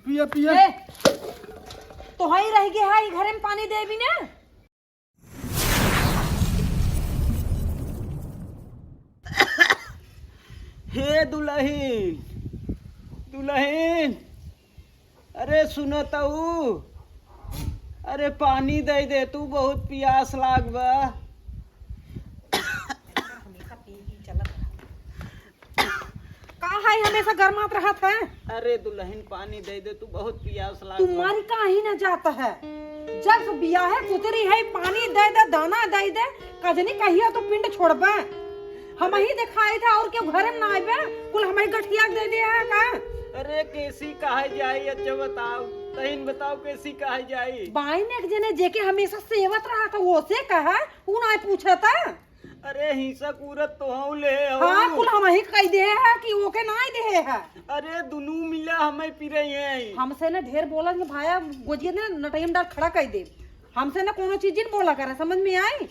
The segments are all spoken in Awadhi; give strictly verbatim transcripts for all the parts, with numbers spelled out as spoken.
पिया, पिया। ए, तोहई रहि गे है, ई घरे में पानी देबी ना? हे दुलहिन, दुलहिन, अरे सुनतऊ, अरे पानी दइ दे तू, बहुत पियास लाग बा। का है, हमेसा गरमात रहत है? अरे दुलहिन, पानी दइ दे तू, बहुत पियास लाग बा। तुम्हारी काहे न जात है? जब से बियाहे कुतरी है, पानी दइ दे, दाना दइ दे, कजनी कहिया तू पिंड छोड़बे? हमही देखाइत है, और केहू घरे में ना आइबे, कुल हमही गठिया के दइ दे है का? अरे केसी कहा जाई, अच्छा बताओ, तहिन बताओ केसी कहा जाई? बाइन एक जने जेके हमेसा सेवत रहत है, ओसे कहा, उ ना पूछत है। अरे हिंसा कूरत तो हऊ ले हऊ। हाँ, कुल हमही कहि दे है कि ओके नाहीं दे है। अरे दुनू मिला हमें पिरई है। हमसे न ढेर बोला न भाया, गोजिया न नटैया में डाल खड़ा कइ दे। हमसे न कोनो चीज न बोला करे, समझ में आई?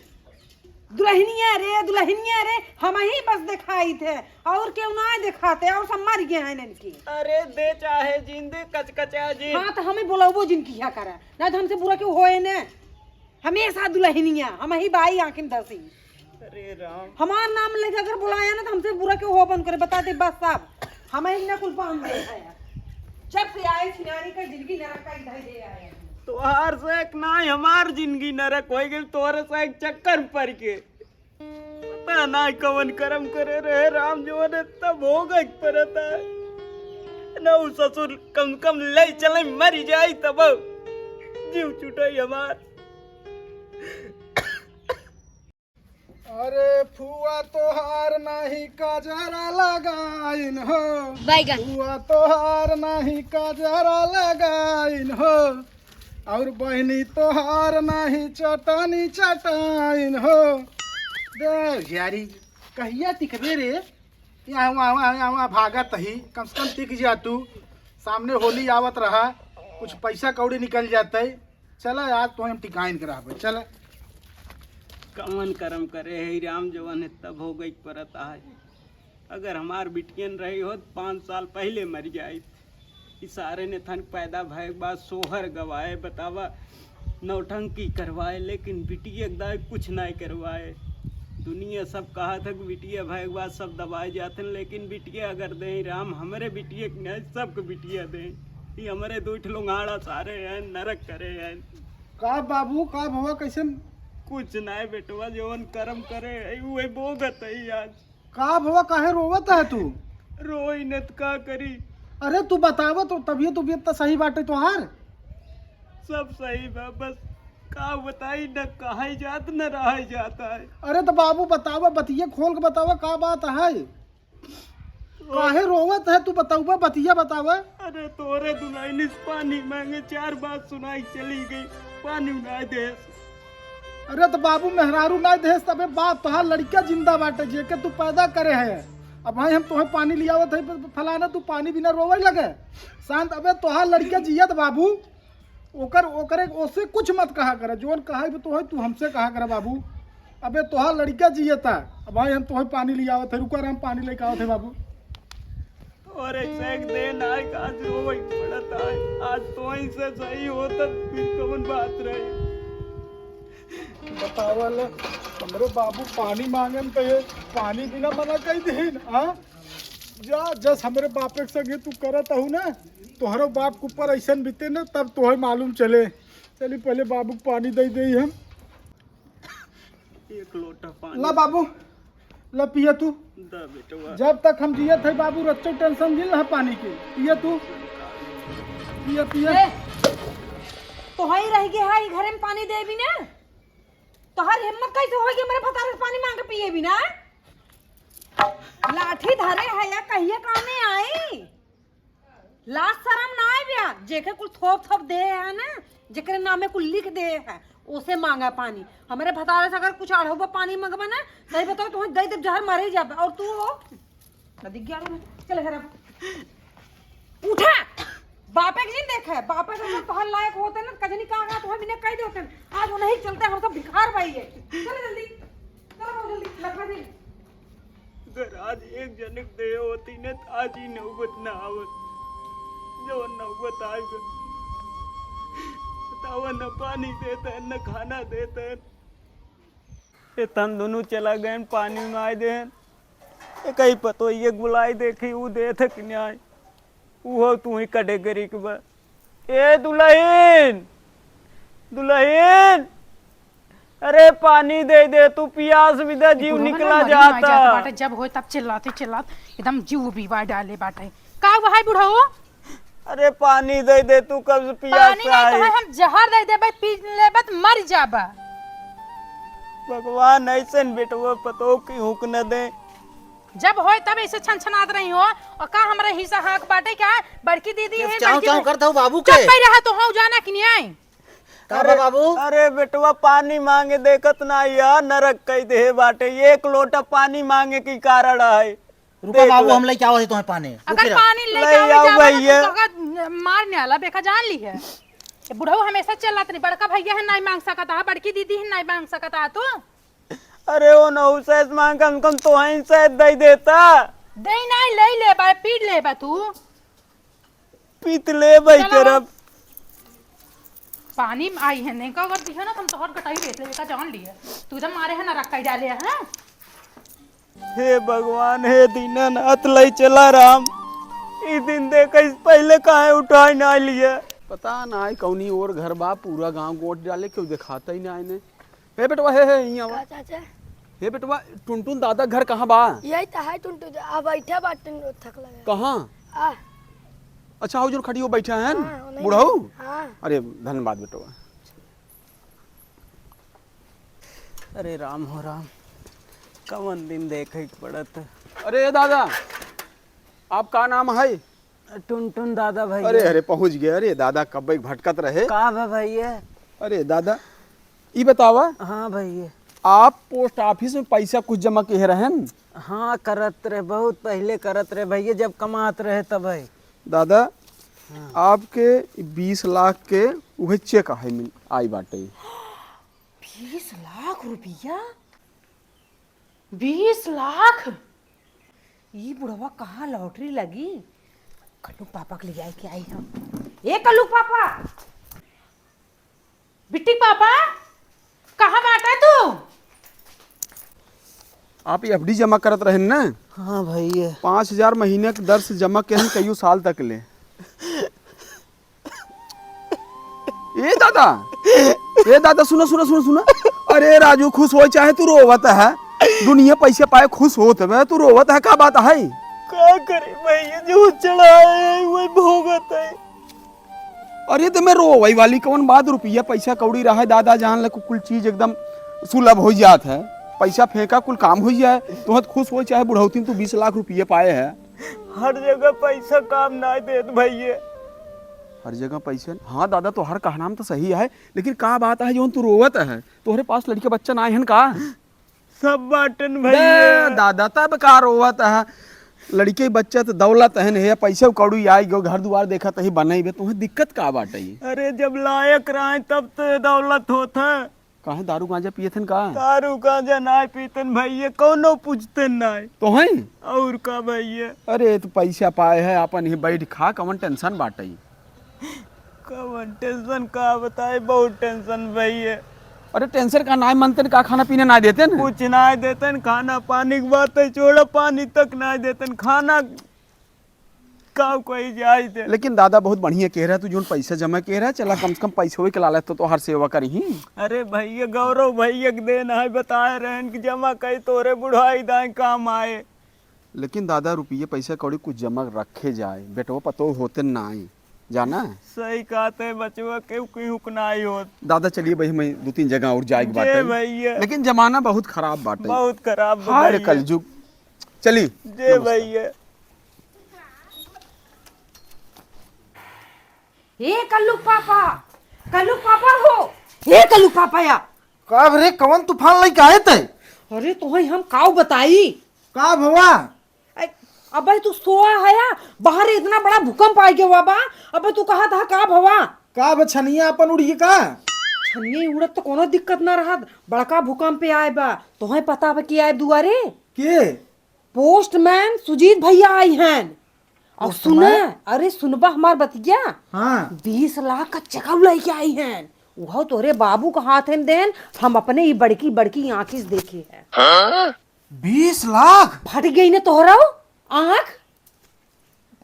दुलहिनिया रे, दुलहिनिया रे, हमही बस देखाइत है, और केहू ना देखात है, और सब मरि गे हैं इनकी। अरे दे चाहे जिन दे, कचकचा जिन। हाँ, तो हमें बोलबो जिन किया करे, ना तो हमसे बुरा केहू होए ने। हमेसा दुलहिनिया, हमही बाई आँखिन धसी। अरे राम। हमार नाम लेके अगर बोलाया ना, तो हमसे बुरा केहू होबे न करे, बता दे बस साहब। हमें इन्हें कुल बांध दे है। जब से आए छिनारी का जिंदगी नरक का इधर दे आए हैं। तोहार से एक ना हमार जिंदगी नरक होइ गई, तोहरे से एक चक्कर में पड़ के। पता ना कवन करम करे रहे राम, जवन तब हो गई परत है। ना उ ससुर कम से कम ले चले, मरि जाई तब जीव छूटे हमार। अरे फुआ तोहार नाही काजरा लगाइन हो। बैगन। फुआ तोहार नाही काजरा लगाइन हो। और बहिनी तोहार नाही चटनी चटाइन हो। दे यारी, कहिया तिकबे रे? यहाँ वहाँ, वहाँ, यहाँ वहाँ भागत ही, कम से कम तिक जा तू। सामने होली आवत रहा, कुछ पैसा कौड़ी निकल जाते। चला आज तो हम टिकाइन के रहबे, चला। कवन करम करे है राम, जवन है तब हो गई परत है। अगर हमार बिटियन रही होत, पाँच साल पहिले मरि जाइत। ई सारे ने थन पैदा भय के बाद सोहर गवाए, बतावा, नौटंकी करवाए, लेकिन बिटिया के दाई कुछ नाहीं करवाए। दुनिया सब कहत है कि बिटिया भय के बाद सब दबाए जात हैं, लेकिन बिटिया अगर दें राम, हमरे बिटिया के नाहीं, सबके बिटिया दें। ई हमरे दो ठो लोंगाड़ा सारे हैं, नरक करे हैं। का बाबू, का भवा, कैसन? कुछ नाहीं बेटवा, जवन करम करे है, उहे भोगत है आज। का भवा, काहे रोवत है तू? रोई न त का करी? अरे तू बतावा तो, तबियत उबियत तो सही बाटे तोहार? सब सही बा, बस का बताई, न कहाई जात न रहाई जात है। अरे तो बाबू बतावा, बतिया खोल के बतावा, का बात है? काहे रोवत है तू, बतावा, बतिया बतावा। अरे तोरे दुलहिनी से पानी मांगे, चार बात सुनाई चली गई, पानी ना दे। अरे तो बाबू मेहरारू ना देस, तबे बाप तोहार लड़का जिंदा बाटे, जेके तू पैदा करे है। अब भाई हम तोहे पानी लियावत है, फलाना तू पानी बिना रोवे लगे। शांत, अबे तोहार लड़का जियत बाबू, ओकर, ओकरे, ओसे कुछ मत कहा करे, जौन कहा भी तोहे तू हमसे कहा करे बाबू। अबे तोहार लड़का जियता, अब भाई हम तोहे पानी लियावत है, रुका रे, हम पानी लेके आवत है बाबू। और ऐसे एक दिन आए, आज रोवे पड़त है। आज तोहई से सही होत, फिर कवन बात रही? बतावा ले, हमरे बाबू पानी मांगन तो ये पानी बिना मना कइ दिहिन, हाँ? जा, जस हमरे बापे के संगे तू करत हऊ ना, तोहरो बाप के ऊपर ऐसन बीते ना, तब तोहे मालूम चले। चली, पहले बाबू के पानी दे दे हम। एक लोटा पानी। ला बाबू, ला पिया तू। दा बेटवा। जब तक हम जियत है बाबू, रच्चो टेंशन जिन रहा पानी के। पिया तू, पिया, पिया। ए, तोहई रहि गे है, ई घरे में पानी देबी ना? तोहर हिम्मत कैसे होई कि हमरे भतारे से पानी मांग के पिएबी ना? लाठी धरे है या कहिए कामे आई? लाज शरम ना आए बया, जेके कुल थोप थोप दे है ना, जेकरे नामे कुल लिख दे है, ओसे मांगा पानी। हमरे भतारे से अगर कुछ अढ़ौबा पानी मंगबा ना, सही बताओ, तुम्हें दे देब जहर, मरे जाबे। और तू हो, नदी ग्यारह में, चले घर अब। उठा, बापे के जिन देखे, बापे के अगर तोहर लायक होते ना, कजनी का, का तोहर बिना कह देते। आज उन्हीं चलते हम सब भिखार भाई है। चले जल्दी, चलो बहुत जल्दी, लखा जी। अगर आज एक जने के दे होती न, त आज ई नौबत न आवत। जवन नौबत आइ गए। बतावा, न पानी देते हैं, न खाना देते हैं। ए तन दोनों चला गए, पानी नाई देन। ए कहीं पतो ये बुलाई देखी, ऊ देत है कि नाई? उहो तू ही कटे करी के बा। ए दुलहिन, दुलहिन, अरे पानी दे दे तू, पियास भी दे, जीव बुढ़वा ना निकला मरी मार जाता। जात बाटे, जब होए तब चिल्लाते चिल्लात एकदम जीव बीवा डाले बाटे। का हुआ है बुढ़ऊ? अरे पानी दे दे तू, कब से पियास पानी नहीं तो है। हम जहर दे देबे, पी लेबे त मर जाबा। भगवान ऐसन बेटवा पतो की हुक न दे। जब होए तब ऐसे छनछनात रही हो, और का हमरा हिस्सा हक बाटे क्या? बड़की दीदी ये है, चाव बड़की चाव बहू। करत हो बाबू चुप के। कर रहा तो हो जाना कि नहीं आई? का अरे, बा बाबू? अरे बेटवा पानी मांगे देखत ना यार, नरक कई दे बाटे। एक लोटा पानी मांगे की कारण है। रुका देख बाबू, ले। हम लेके आवत ही तुम्हें पानी। अगर रुक जा। पानी लेके ले आओ आओ जाबा ना, भैया। तो तोहका मार न्याला बेका जान ली है। ये बुढ़ऊ हमेशा चलत नहीं, बड़का भैया है नहीं मांग सकता, बड़की दीदी है नहीं मांग सकता तू। अरे ओ नौ सैस मांग, कम कम तो हैं सैस दे देता। दे नहीं, ले ले बा, पी ले बा तू। पीत ले भाई चलो। तेरा। पानी में आई है, नहीं का अगर दिखा ना, तुम तोहर गटाई रेत लेवे का जान लिया। तू एकदम मारे है ना रख कर डाले है। हे भगवान, हे दीनानाथ, लई चला राम। ई दिन देखे से पहले काहे उठाई ना लिया। पता ना आई कौनी ओर घर बा, पूरा गांव गोट डाले, क्यों दिखाता ही ना आईने। हे बेटवा, हे, हे, इहाँ आवा। का चाचा? हे बेटवा, टुनटुन दादा घर कहाँ बा? यही तो है टुनटुन, आ बैठा बाटे थक लगे। कहाँ? आ। अच्छा, हो जो खड़ी हो बैठा है हाँ, ना? नहीं। बुढ़ऊ? हाँ। अरे, धन्यवाद बेटवा। अरे राम हो राम, कवन दिन देखे के पड़त। अरे दादा, आप का नाम है? टुनटुन दादा भैया। अरे, अरे, पहुँच गए। अरे दादा, कब एक भटकत रहे। का बा भैया? अरे दादा, ई बतावा। हाँ भैया। आप पोस्ट ऑफिस में पैसा कुछ जमा किए रहन? हाँ, करत रहे, बहुत पहले करत रहे भैया, जब कमात रहे तब है। दादा, हाँ। आपके बीस लाख के उहे चेक है मिल, आई बाटे। बीस लाख रुपया? बीस लाख? ई बुढ़वा कहाँ लॉटरी लगी? कल्लू पापा के ले आए के आई हम। ए कल्लू पापा, बिट्टी पापा, कहाँ बाटा तू? आप एफ डी जमा करत रहन ना? हाँ भैया। पाँच हजार महीने के दर से जमा किए हैं कईयों साल तक ले। ए दादा, ए दादा, सुना, सुना, सुना, सुना। अरे राजू, खुश हो चाहे तू रोवत है, दुनिया पैसे पाए खुश होत है, तू रोवत है, का बात है? का करे भैया, जो चढ़ाए है वही भोगत है। अरे तो मैं रोवई वाली कौन बात, रुपया पैसा कौड़ी रहा है दादा, जान ले कुल चीज एकदम सुलभ हो जात है, पैसा फेंका कुल काम हो जाए, तो हत खुश हो चाहे बुढ़ौती में तू बीस लाख रुपया पाए है। हर जगह पैसा काम ना देत भैया। हर जगह पैसा, हाँ दादा, तो हर कहनाम तो सही है, लेकिन का बात है जौन तू रोवत है? तोहरे पास लड़के बच्चा ना आए हन का? सब बाटन बे भैया। दादा, तब का रोवत है? लड़के बच्चा तो दौलत है, नहीं पैसा कौड़ी आई गो, घर दुआर देखत ही बनई बे, तुम्हें दिक्कत का बाटे? अरे जब लायक रहे तब तो ये दौलत होत है। काहे दारू गांजा पियत हन का? दारू गांजा ना पीतन भैया, कौनो पूछतन ना। तो हैं? और का भैया? अरे तो पैसा पाए है, अपन ही बैठ खा, कवन टेंशन बाटे? कवन टेंशन का बताए, बहुत टेंशन भैया। अरे टेंशन का नाय मनते न, का खाना पीना नाय देते न? कुछ नाय देते न, खाना पानी की बात है छोड़ा, पानी तक नाय देते न, खाना का कोई जाए दे। लेकिन दादा बहुत बढ़िया कह रहा, तू जोन पैसा जमा कह रहा, चला कम से कम पैसवे के लालच तो तोहार सेवा करी ही। अरे भैया, गौरव भैया के देन है, बताए रहन कि जमा कई तोरे बुढ़ाई दाए काम आए। लेकिन दादा, रुपये पैसा कौड़ी कुछ जमा रखे जाए, बेटवा पतोह होते नाई, जाना? सही कहते हैं, बचवा के कोई हुक नाई होत। दादा, चलिए भाई, मैं दो तीन जगह और जाए के जे बाटे। भैया। लेकिन जमाना बहुत खराब बाटे। बहुत खराब बा हाय रे भैया। कलजुग। चली। जे नमस्कार। भैया। ए कल्लू पापा, कल्लू पापा हो, ए कल्लू पापा या। का रे, कवन तूफान लइके आए तै? अरे तोहई हम काव बताई? का भवा? ए, अबे तू सोआ है या? बाहर इतना बड़ा भूकंप आ गया हुआ बा। अबे तू कहा था का भवा? का बा, छनिया अपन उड़िए का? छनिया उड़त तो कोनो दिक्कत ना रहत, बड़का भूकंप पे आए बा। तोहई पता बा के आए दुआरे? के? पोस्टमैन सुजीत भैया आई हैं। और सुना, अरे सुनबा हमार बतिया। हाँ। बीस लाख का चेक लइके आई हैं, उहो तोहरे बाबू का हाथ में देन, हम अपने ही बड़की बड़की आँखी से देखे हैं। बीस लाख? फट गई ने तोहरा आँख।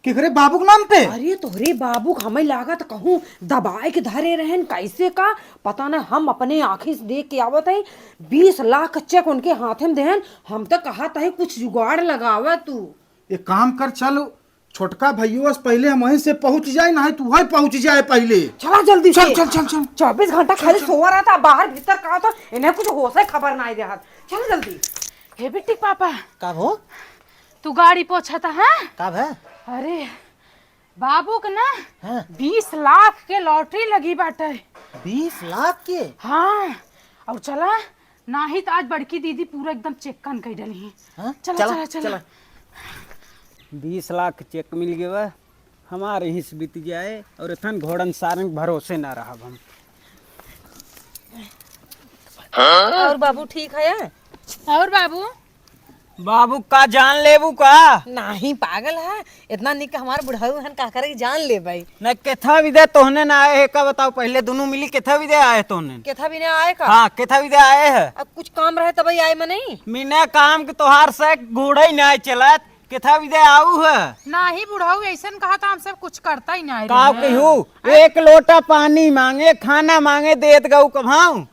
केकरे बाबू के नाम पे? अरे तोहरे बाबू के हमें लागत कहूँ दबाए के धरे रहन, कैसे का पता न, हम अपने आँखी से देख के आवत है। बीस लाख का चेक उनके हाथे में देहन, हम तो कहत है कुछ जुगाड़ लगावा तू। एक काम कर, चल छोटका भइयो से पहिले हम वहीं से पहुँच जाए, नहीं तू वहीं पहुँच जाए पहिले। चला जल्दी चल, से। चल, चल, चल। चौबीस घंटा खाली सोवा रहता, बाहर भीतर का होता, इन्हें कुछ होश है खबर नहीं रहत। चल जल्दी। हे बिट्टी पापा। का भो? तू गाड़ी पोछत है? का भा? अरे, बाबू के ना हाँ। बीस लाख के लॉटरी लगी बाटे। बीस लाख के? हाँ, और चला, नाही त आज बड़की दीदी पूरा एकदम चेक कान कर डली है। हाँ? चला, चला, चला, चला। चला। बीस लाख के चेक मिल गवा, हमारे हिस्स बीत जाए और इथन घोड़न सारन के भरोसे ना रहब हम। और बाबू ठीक है? और बाबू? बाबू का जान लेबू का? नाही पागल है, इतना निक हमार बुढ़ऊ हन का करे जान ले भाई। न केथा विदे तोहने ना आए है का बताओ, पहिले दुनू मिली केथा विदे आए तोहने? केथा विदे आए का? हाँ, केथा विदे आए है। अब कुछ काम रहे तब आए मने। बिना काम के तोहार से घोड़ा ही ना चलत, केथा विदे आऊ है। नाही बुढ़ऊ ऐसन कहा था, हम सब कुछ करता ही ना का रहे। कहू, एक लोटा पानी मांगे, खाना मांगे, देत गऊ कभाऊ।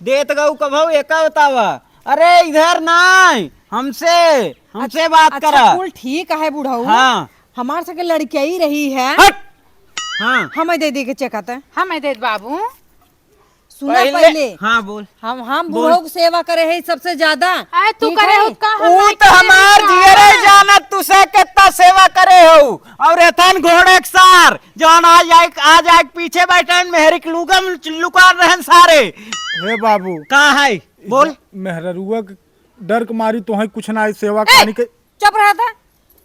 देत गऊ कभऊ एका बतावा। अरे इधर नाय, हमसे, हमसे अच्छा, बात अच्छा, करा। कुल ठीक है बुढ़ऊ। हाँ। हमार सके लड़किया ही रही है। हट! हाँ। हमें दे दे के चेक आता। हमें दे दे बाबू। सुना पहिले। पहिले। हाँ, बोल। हम, हम बोल। बुढ़ऊ के सेवा करे है सबसे ज्यादा। आए, तू ठीक करे है? हो का? हम ऊ नहीं तो करे हमार हैं। जियरे जानत, तुसे कितना सेवा करे हो। और एथन घोड़े के सार, जौन आज आइक, आज आइक पीछे बैठन, मेहरी के लुगा में लुका रहन सारे। हे बाबू। का है? बोल। मेहररुआ के डर के मारी तोहई कुछ ना आई, सेवा ए, पानी के। चुप रहा था।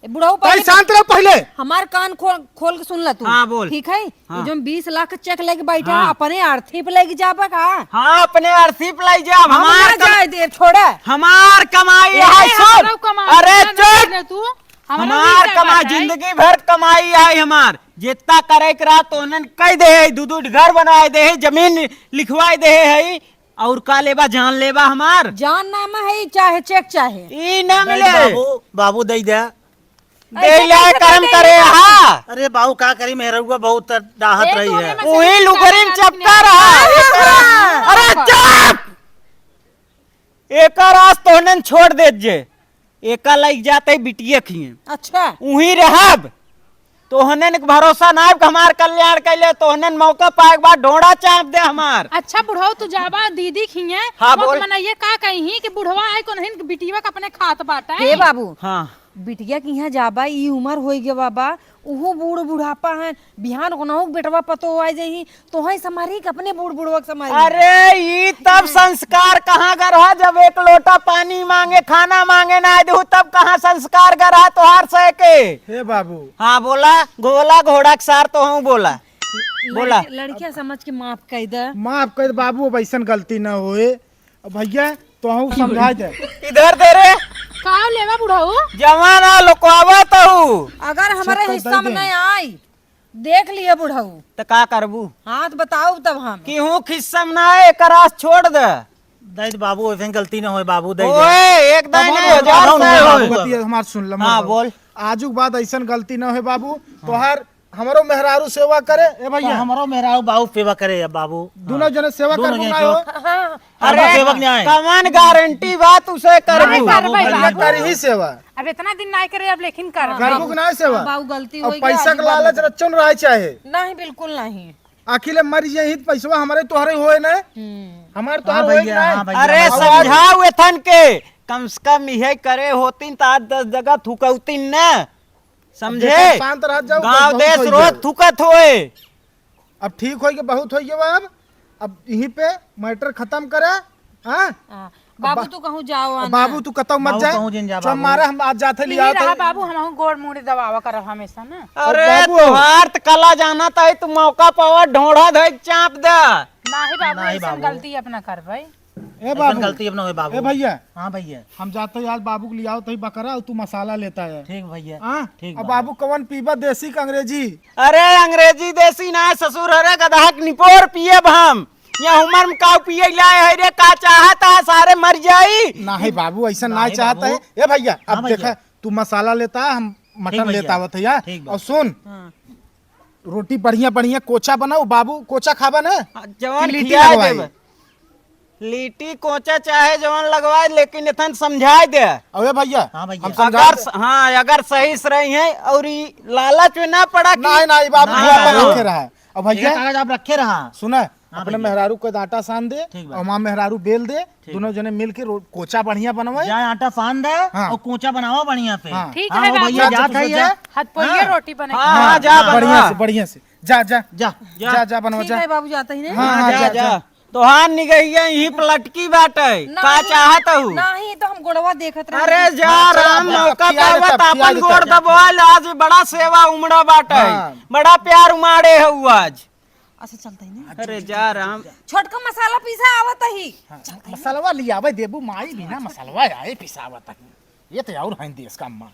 ए, बुढ़ऊ भाई, पहले शांत रहो पहले। हमार कान खोल, खोल के सुन ला तू। हाँ, बोल। ठीक है? हाँ। ये जो बीस लाख चेक लेके बैठा हाँ। है, अपने अर्थी पे लेके जाबा का? हाँ, अपने अर्थी पे लेके जाब। हम हमार ना कम-, जाए दे, छोड़ा। हमार कमाई ए, है, सुन। हमरो कमाई अरे, ना, ना चुप। ले तू। हमरो हमार हिस्सा कमाई, बाटे। जिंदगी भर कमाई आई हमार। जितना करे के रहा, तो उन्हन कह दे है, दू दू घर बनाए दे है, जमीन लिखवाए दे है, और का लेबा, जान लेबा हमार? जान नाम है, चाहे चेक चाहे। ई ना दे मिले। बाबू, बाबू दे दे। दे ऐसे ले कैसे करम दे दे? करे, हाँ। अरे बाबू, का करी, मेहररुआ बहुत डाहत ए, रही तूने है। मशीन वही लुगरी में चलाना चपका नहीं। रहा। हाँ, हाँ, अरे हाँ। चुप! एकर आस तोहनन छोड़ देत जे। एका लइक जात है बिटिया खिए। अच्छा। उहीं रहब। तोहनन के भरोसा ना है कि हमार कल्याण कैले, तोहनन मौका पाए के बाद ढोंढा चाप दे हमार। अच्छा बुढ़ऊ, तू जाबा दीदी खिए, हाँ, मत बोल। मनइये का कहीं कि बुढ़वा आए कोनहिन के बिटिया के अपने खात बाटे। हे बाबू, हाँ। बिटिया के यहाँ जाबा, ई उमर होई गवा बा, उहो बूढ़ बुढ़ापा है, बिहान कोनहु के बेटवा पतोह आ जाही, तोहई संभारी के अपने बूढ़ बुढ़वा के संभारी। अरे, ई तब संस्कार कहाँ गर है, जब एक लोटा पानी मांगे, खाना मांगे ना देहु, तब कहाँ संस्कार गर है तोहार से के? हे बाबू। हाँ, बोला, गोला घोड़ा के सार तो हूँ, बोला। बोला। लड़किया समझ के माफ कर दे। माफ कर दे बाबू, अब ऐसन गलती ना होए। अब भैया, तोहू समझाए दे। इधर दे रे। का लेवा बुढ़ऊ? जवान आ लोकवावा तहू। अगर हमरे हिस्सा में नहीं आई, देख लिए बुढ़ऊ। त का करबू? हाँ, त बताओ तब हम। केहू के हिस्सा में ना आए, एकर आस छोड़ दे। दे दे बाबू, ऐसन गलती ना होए बाबू, दे दे। ओए, एक दाई तब नहीं, हम हजार बाबू से ना होए। बाबू, बतिया हमार सुन ले, हाँ, बोल। आजू के बाद ऐसन गलती ना होए बाबू। हाँ। तोहार हमरो मेहरारू सेवा करे, ए भैया। तो हमरो मेहरारू बाबू सेवा करे, ए बाबू। दोनों जने सेवा दोनों करबू जने ना सेवा। हो? हाँ। अरे, हमरो सेवक नहीं आए। कवन गारंटी बा तू से करबू? नहीं करबै भैया बाबू। कर ही सेवा। अब इतना दिन नहीं करे, अब लेकिन कर। करबू कि नहीं सेवा? बाबू, गलती अब हो गया, पैसा आगे के लालच बाद में। रच्चो न रहे चाहे। नहीं, बिल्कुल नहीं। आखिर ले मर जाई त पैसवा हमारे तोहरे होए ना? हम्म। हमारे हाँ तोहरे होए भैया, ना? हाँ भैया, अरे हाँ भैया। समझाओ एथन के, कम से कम इहे करे होतिन त आज दस जगह थुकौतिन ना। समझे? देखो, शांत रह जाओ, गाँव बहुत देश होई रोज गया। थुकत होए। अब ठीक होई के बहुत होई गया अब। अब यहीं पे मैटर खत्म करे, हाँ? हाँ, बाबू बा-, तू कहूँ जाओ, अब आना। बाबू तू कतौ मत बाबू जाए। कहूँ जिन जा चल बाबू। मारे हम आज जाते यही लिया रहा तो। बाबू, हम गोड़ मुड़ी दबावा करब हमेशा ना। अरे बाबू। तोहार त कला जाना ताई, तू मौका पावा ढोढ़ा धोई चाप दा। नाही बाबू, नाही ऐसन बाबू। गलती अपना करबै। ए ऐसन बाबू। गलती अब ना होए बाबू। ए भैया। हाँ भैया। हम जाते हैं आज बाबू को लियाओ तही बकरा और तू मसाला लेता है। ठीक भैया। हाँ? ठीक अब बाबू। बाबू कौन पीबा, देसी का अंग्रेजी? अरे अंग्रेजी देसी ना ससुर, अरे गदहा के निपोर पियब हम। ये उमर में काऊ पिए लाए है रे, का चाहत है सारे मर जाई? नहीं बाबू, ऐसा नहीं नहीं चाहता है। बाबू। ए भैया, हाँ अब भैया। देखा, तू मसाला लेता, हम ठीक मटन भैया। लेता आवत है यार। ठीक बा। और सुन, हाँ। रोटी बढ़िया बढ़िया कोचा बनाओ बाबू, कोचा खाबा ना? हाँ, जवान कि लिट्टी खिया लगवाई? देब। लिट्टी कोचा चाहे जवान लगवाए, लेकिन एथन समझाए दे। अबे भैया, हाँ भैया। हम समझा अगर दे। स-, हाँ, अगर सही से रही है और ई लालच में ना पड़ा कि नहीं, नहीं बाबू, हाँ, धुआं पर हाँ। रखे रहा है। अब भैया, एक कागज आप रखे रहा। सुना, हाँ अपने भैया। मेहरारू को आटा सान दे ठीक बा। और वहाँ मेहरारू बेल दे, ठीक दोनों बा। जने मिल के रो-, कोचा बढ़िया बनवाए। जा आटा सान दे हाँ। और कोचा बनावा बढ़िया से। हाँ। ठीक हाँ, है वो बाबू। भैया जा, जात जा, है जा। ये। हाथ पोइये हाँ। रोटी बने हाँ, के। हाँ, जा हाँ, बनवा। बढ़िया से, बढ़िया से। जा, जा। जा। जा, जा, बनवा, ठीक जा। है बाबू, जाता ही नहीं। हाँ, हाँ, हाँ, जा, जा, जा। जा। तोहार निगहिया यहीं पे लटकी बाटे। नहीं, का चाहत हूँ? नहीं, तो हम गोड़वा देखत रहे। अरे जा हाँ, चला, राम, जा, मौका खिया दे पावत तब, खिया अपन दे गोड़ तब। दबवा ले, आज बड़ा सेवा उमड़ा बाटे। हाँ। बड़ा प्यार उमाड़े है आज। अच्छा, चलता ही नहीं। अरे जा राम। छोटका मसाला पीसा आवत ही। हाँ, चलता ही नहीं। मसलवा लियावे देबू, माई बिना मसलवा आए पिसावत ही। ये तो और हैं देश का अम्मा।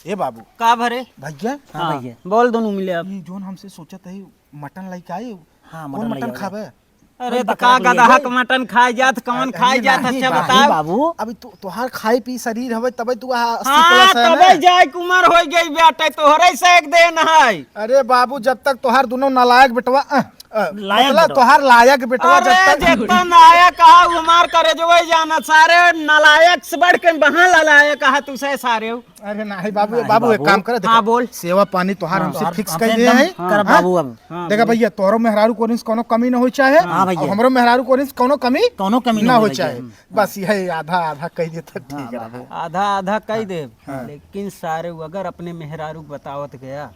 ए बाबू। का भरे? भैया। हाँ, हाँ, भैया। बोल दोनों मिले अब। ये जोन हमसे सोचत है, मटन लेके आए। हाँ, कौन मटन मटन लेके आए। खाबे? अरे, अरे, तो बकरा का को ले गदहा गए। के मटन खाए जात, कौन अरे, खाए अरे, जात, नहीं, अच्छा बाबू। बताओ। बाबू। अभी तू, तोहार खाए पी शरीर हवे, तबे तू आ, अस्सी हाँ, plus है तबे ना। जाए के उमर हो गई बेटा, तोहरे से एक देन है। अरे बाबू, जब तक तोहार दोनों नालायक बेटवा, अ, अ, लायक मतलब बेटवा। तोहार लायक बेटवा जब अरे, तक जितना नालायक कहा, वो हमार करे जो वही जाना, सारे नालायक से बढ़ के बहा नालायक कहा तू से सारे। अरे नाही बाबू, नाही बाबू, एक बाबू। काम करे, देखा, हाँ, बोल। सेवा पानी तोहार हाँ, हमसे तोहार fix हमसे कर दिए एकदम हैं। करब हाँ? बाबू अब। हाँ, देखा बोल। भैया, तोहरो मेहरारू कोरिस कौनो कमी ना होई चाहे, हाँ भैया। और हमरो मेहरारू कोरिस कौनो कमी कौनो कमी ना ना होई होई चाहे। भैया। बस यही आधा आधा कह देता, हाँ, ठीक है बाबू। बाबू। आधा आधा कह हाँ, देब, हाँ। लेकिन सारे वो अगर अपने मेहरारू के बतावत गया,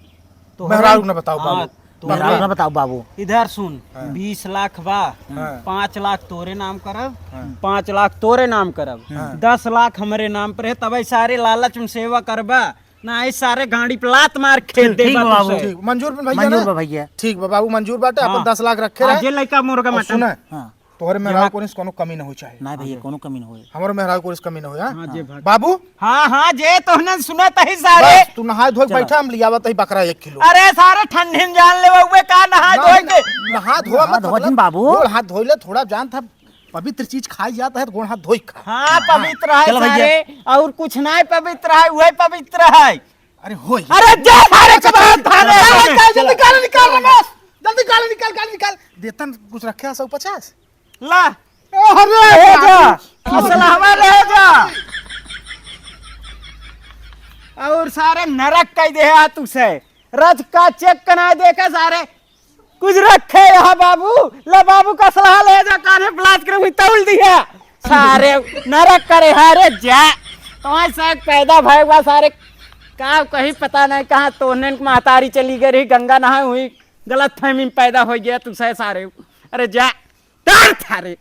तो मेहरारू हमें ना बताओ हाँ, बाबू। तोरे मेहरारू ना बताओ बाबू। इधर सुन, हाँ। बीस लाख बा, हाँ। पाँच लाख तोरे नाम करब, हाँ। पाँच लाख तोरे नाम करब, हाँ। दस लाख हमरे नाम पर है, तबे सारे लालच में सेवा करबा, ना ये सारे गाड़ी पे लात मार खेत ठीक, दे ठीक बा बा बाबू। तुसे। ठीक, मंजूर बा भैया मंजूर ना? बा भैया। ठीक बा बाबू, मंजूर बाटे, हाँ। अपन दस लाख रखे हाँ, रहे। जे लइका मुर्गा और मटन। सुना, हाँ। तोहरे मेहरारू जमा- कोरिस कौनो कमी ना होई चाहे। ना भैया, हाँ। कौनो कमी ना होई। हमरो मेहरारू कोरिस कमी ना होई, हाँ? हाँ, जे भाग। बाबू। हाँ, हाँ, जे तोहने सुनत ही सारे। बस, तू नहाए धोए चलो। बैठा, हम लियावत ही बकरा एक किलो। अरे सारे ठंडी में जान लेवा हुए का नहा ना, धोए ना, के। नहा धोआ नहा मत धोआ मतलब, दिन बाबू। गोड़ हाथ धोए ले, थोड़ा जान था, पवित्र चीज खाई जात है तो गोड़ हाथ धोई खा। हाँ, हाँ। पवित्र है चलो भैया। सारे, और कुछ ना पवित्र है, वही पवित्र है। अरे होई। अरे जा सारे के बाहर थाने। चलो, चलो, चलो। जल्दी गाड़ी निकाल रमेश, जल्दी गाड़ी निकाल, गाड़ी निकाल। देतन कुछ रखे हैं सौ पचास। ला। अरे ले जा, बाबू। असलहवा ले जा। और सारे नरक कह दे है तुसे। रथ का चेक कना देखा सारे। कुछ रखे यहाँ बाबू। ला बाबू का असलहा ले जा, कान्हे ब्लास्ट करे हुई तौल दिया। सारे नरक करे है रे जा। तुम्हारे साथ पैदा भय हुआ सारे। का कहीं पता नहीं कहाँ तोहने के महतारी चली गई रही, गंगा नहाए हुई, गलत फहमी में पैदा हो गया तुसे सारे। अरे जा। तार थारे।